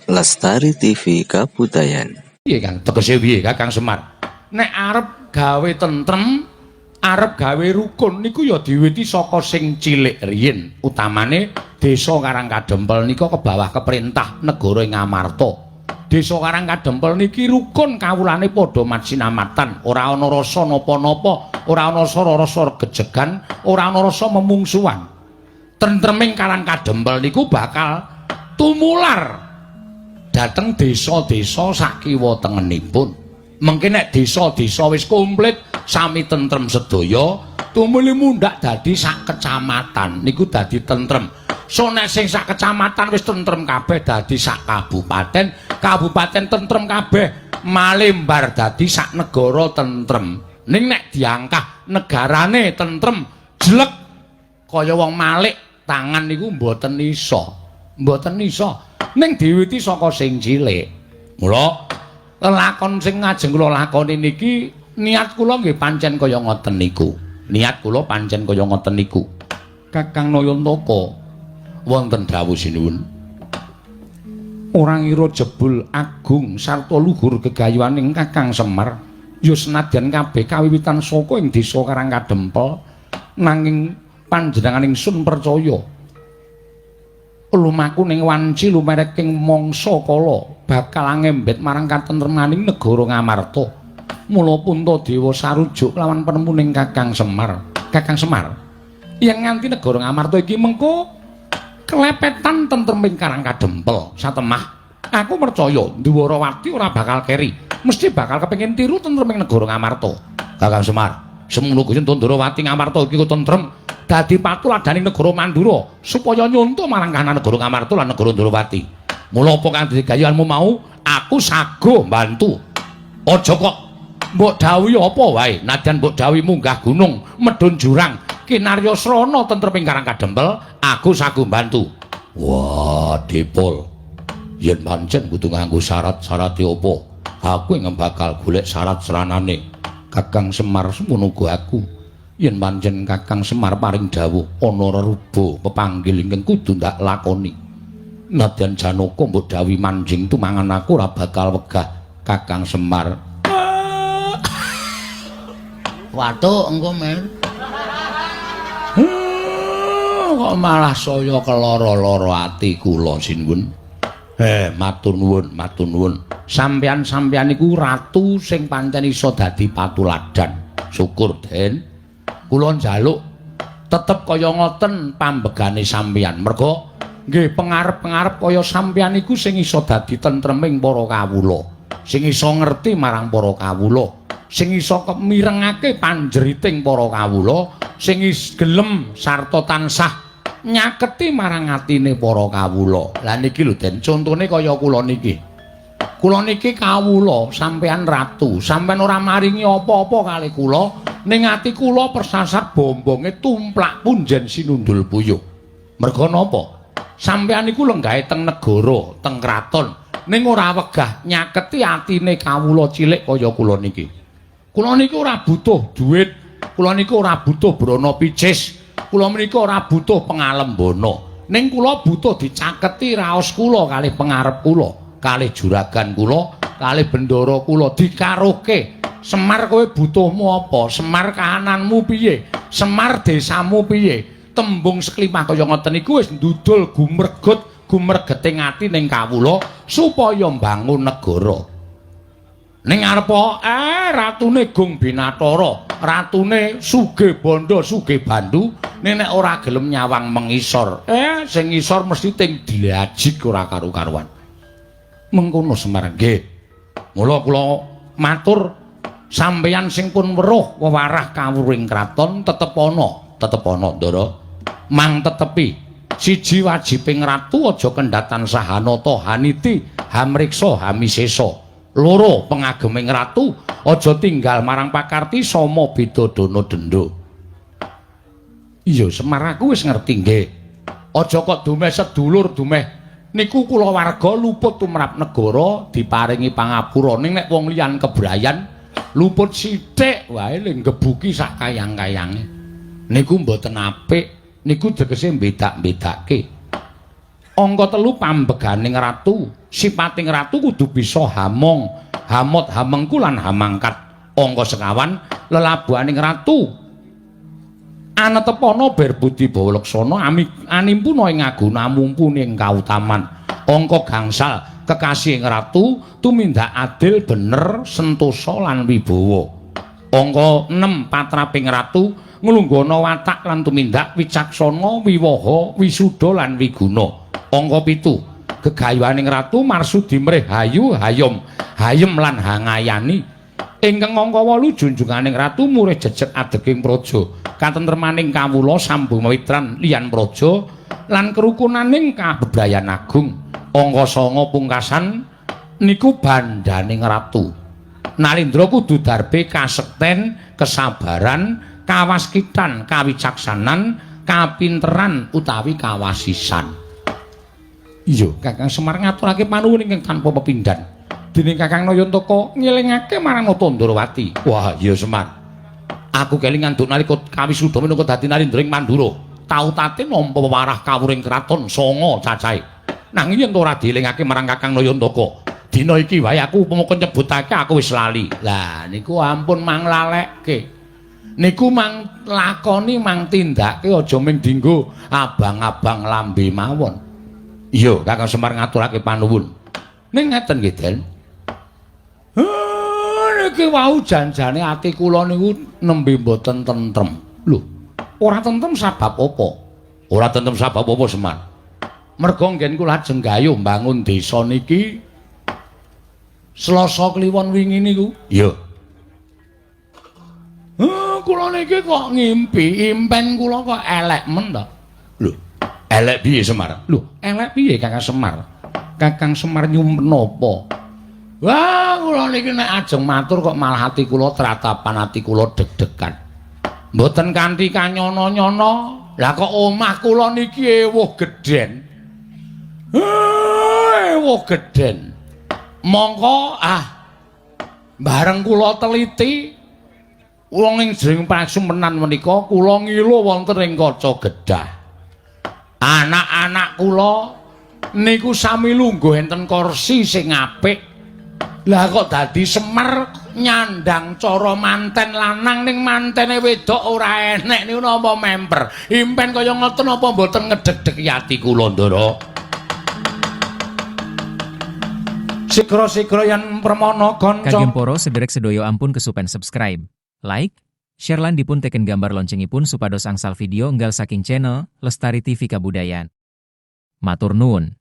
Lestari TV Kabudayan. Piye Kang? Tegese piye Kakang Semar? Nek arep gawe tentrem, arep gawe rukun niku ya diwiti saka sing cilik riyin. Utamane Desa Karangkadempel nika ke bawah keperintah negara ing Ngamarta. Desa Karangkadempel niki rukun kawulane padha macinamatan, ora ana rasa napa-napa, ora ana rasa gejegan, ora ana rasa memungsuhan. Tentreming Karangkadempel niku bakal tumular dhateng desa-desa sakiwa tengenipun. Mengke nek desa-desa wis komplit sami tentrem sedaya, tumuli mundhak dadi sak kecamatan niku dadi tentrem. So nek sing sak kecamatan wis tentrem kabeh dadi sak kabupaten, kabupaten tentrem kabeh malembar dadi sak negara tentrem. Ning nek diangkah negarane tentrem jlek kaya wong malik tangan niku mboten iso. Mboten iso. Ning diwiti saka sing cilik. Mula lelakon sing ngajeng kula lakoni niki niat kula nggih pancen kaya ngoten niku. Niat kula pancen kaya ngoten niku. Kakang Nayantaka wonten dawuh sinuwun. Ora ngira jebul agung sarta luhur gegayuhaning Kakang Semar ya senadyan kabeh kawiwitan saka ing desa Karangkadempel, nanging panjenengan ingsun percaya lumaku ning wanci lumereking mangsa kala bakal angembet marang katentremaning negara Ngamarta. Mula Puntadewa sarujuk lawan penemuning Kakang Semar. Kakang Semar, yen nganti negara Ngamarta iki mengko kelepetan tentreming Karangkadempel satemah, aku percaya Dwarawati ora bakal keri, mesti bakal kepengin tiru tentreming negara Ngamarta. Kakang Semar, semono kuwi Ndrawati Ngamarta iki tentrem dadi patuladaning negara Mandura supaya nyonto marang kahanan negara Ngamarta lan negara Ndrawati. Mula apa kang dadi gayuhanmu mau, aku saguh mbantu. Aja kok mbok dawuhi apa wae, nadyan mbok dawuhi munggah gunung, medhun jurang, kinarya srana tentreming Karangkadempel, aku saguh mbantu. Wah, Dipol. Yen pancen kudu nganggo syarat-syarate apa? Aku ing bakal golek syarat sranane. Kakang Semar semono uga aku. Yen pancen Kakang Semar paring dawuh ana reruba pepanggil ingkang kudu ndak lakoni. Nadyan Janaka mbok dawuhi manjing tumangan aku ora bakal wegah Kakang Semar. Watuk engko men. Kok malah saya keloro-loro ati kula sinuwun. Matur nuwun, matur nuwun. Sampeyan-sampeyan iku ratu sing pancen iso dadi patuladan. Syukur, Den. Kula njaluk tetep kaya ngoten pambegane sampeyan. Merga nggih pengarep-pengarep kaya sampeyan iku sing iso dadi tentreming para kawula. Sing iso ngerti marang para kawula. Sing iso kemirengake panjeriting para kawula, sing gelem sarta tansah nyaketi marang atine para kawula. Lah niki lho Den, contone kaya kula niki. Kula niki kawula, sampeyan ratu, sampeyan ora maringi apa-apa kali kula, ning ati kula persasat bombonge tumplak punjen sinundul puyuh. Merga napa? Sampeyan niku lenggahe teng negara, teng kraton, ning ora wegah nyaketi atine kawula cilik kaya kula niki. Kula niku ora butuh duit, kula niku ora butuh brana picis, kula menika ora butuh pengalembana. Ning kula butuh dicaketi raos kula kalih pengarep kula, kalih juragan kula, kalih bendara kula dikaruhke. Semar kowe butuhmu apa? Semar kahananmu piye? Semar desamu piye? Tembung seklimah kaya ngoten niku wis ndudul gumregut gumregeting ati ning kawula supaya mbangun negara. Ning arepa ratune Gung Binatara, ratune sugih bondo, sugih bandu, ning nek ora gelem nyawang mengisor. Sing ngisor mesti ting dilajik ora karu-karuan. Mengkono Semar nggih. Mula kula matur sampeyan sing pun weruh wewarah kawruhing kraton tetep ana, tetep ana, Ndara. Mang tetepi siji wajibing ratu aja kendhatan sahanata haniti hamriksa hamisesa. Loro pengageming ratu aja tinggal marang pakarti sama beda dana denda. Iya Semar aku wis ngerti nggih. Aja kok dumeh sedulur dumeh niku kula warga luput tumrap negara diparingi pangapura, ning nek wong liyan kebrayan luput sithik wae le nggebuki sak kayang-kayange. Niku mboten apik, niku tegese mbedak-bedake. Angka 3 pambeganing ratu, sipating ratu kudu bisa hamong, hamot hamengku lan hamangkat. Angka sekawan lelabuhaning ratu anetepana berbudi bawa laksana animpuna ing aguna mumpuni ing kautaman. Angka gangsal kekasih ing ratu tumindak adil bener sentosa lan wibawa. Angka 6 patraping ratu nglunggana watak lan tumindak wicaksana wiwaha wisuda lan wiguna. Angka 7 gegayuhaning ratu marsudi mrih hayu hayom hayem lan hangayani. Ingkang angka 8 junjunganing ratu murih jejeg adeging praja katentremaning kawula sambung mawitran liyan praja lan kerukunaning kabebrayan agung. Angka 9 pungkasan niku bandaning ratu. Nalindra kudu darbe kasekten, kesabaran, kawaskitan, kawicaksanan, kapinteran utawi kawasisan. Iya, Kakang Semar ngaturake panuwun ingkang tanpa pepindhan. Dening Kakang Nayantaka ngelingake marang Nata Ndrawati. Wah, iya Semar. Aku kelingan nduk nalika kawisuda minangka dadi Narindra ing Mandura. Tau tate nampa wewarah kawruhing kraton sanga cacahe. Nanging yen ora dielingake marang Kakang Nayantaka, dina iki wae aku upama kon nyebutake aku wis lali. Lah niku ampun manglalekke. Niku mang lakoni mang tindake aja ming dinggo abang-abang lambe mawon. Iya, Kakang Semar ngaturake panuwun. Ning ngeten nggih, Den. Niki wau janjane ati kula niku nembe mboten tentrem. Lho, ora tentrem sabab apa? Ora tentrem sabab apa, Semar? Merga nggen kula ajeng gayuh mbangun desa niki Selasa Kliwon wingi niku. Iya. Kula niki kok ngimpi, impen kula kok elek men to. Lho, elek piye Semar? Lho, elek piye Kakang Semar? Kakang Semar nyumpen apa? Wah, kula niki nek ajeng matur kok malah ati kula tratapan, ati kula deg-degan. Mboten kanthi kanyono-nyono. Lah kok omah kula niki ewuh gedhen. Ewuh gedhen. Mongko bareng kula teliti wong ing jroning pasumenan menika kula ngilu wonten ing kaca gedah. Anak-anak kula niku sami lungguh enten kursi sing apik. Lah kok dadi Semar nyandang cara manten lanang ning mantene wedok ora enek niku napa memper. Impen kaya ngoten apa mboten ngedeg-degi ati kula, Ndara? Sigra-sigra yen permana kanca. Kagem poro sederek sedoyo ampun kesupen subscribe, like, share lan dipun teken gambar loncengipun supados angsal video enggal saking channel Lestari TV Kabudayan. Matur nuwun.